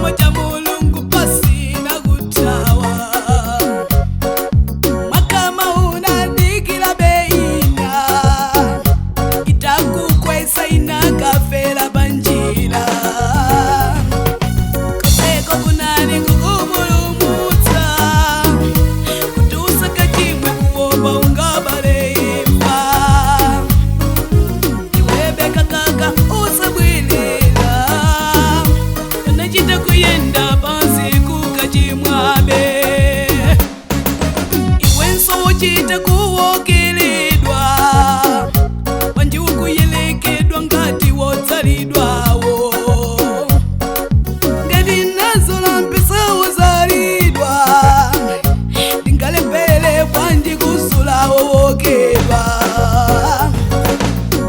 Chisomo cha Mulungu pasina kutawa. Mwakama unadikila beina, itakukwesa inakafela banjira. Koseko kunani kukupulumutsa, kutusaka chimwe kuopa ungabaleifa. Iwebeka kaka usabwilila, anachita kuyenda pansi kukachimwabe. Iwenso wochita kuwokeledwa, wanji ukuyelekedwa ngati wotsalidwawo. Ngati nazo lampesa wozalidwa, ndingalepele bwanji kusulawo wokedwa.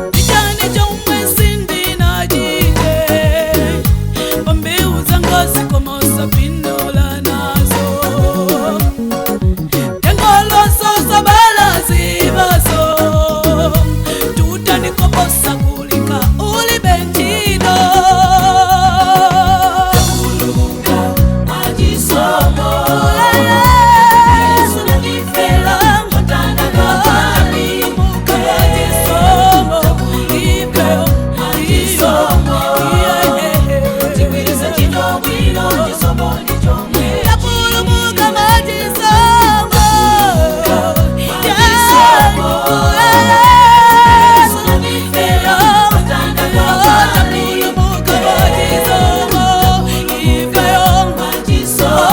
Ndichani chomwe sindinachite, pambewu zanga zikomosa pindula nazo. Tengoloso sabala zibazo, tutanikoposa kulika ulibentino. Mwachisomo Yesu nandifela matanda kavali. Mwachisomo tigwiriza chitobwino, chisomo ndichomwe. Tapulumuka machisomo. Mwachisomo Yesu nandifela matanda kavali. Tapulumuka machisomo. Mwachisomo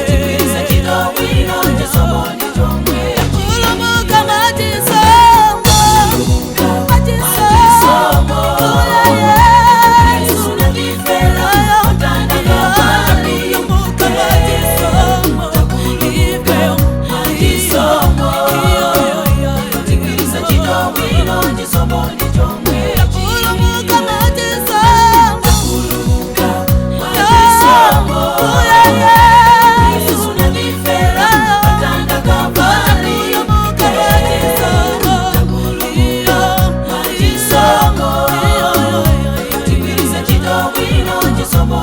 tigwiriza chitobwino, chisomo ndichomwe. Tapulumuka machisomo. Mwachisomo Yesu nandifela matanda kavali. Tapulumuka machisomo. Mwachisomo tigwiriza chitobwino, chisomo ndichomwe. Tapulumuka machisomo. Mwachisomo Yesu nandifela matanda kavali. Mwachisomo tigwiriza chitobwino, chisomo.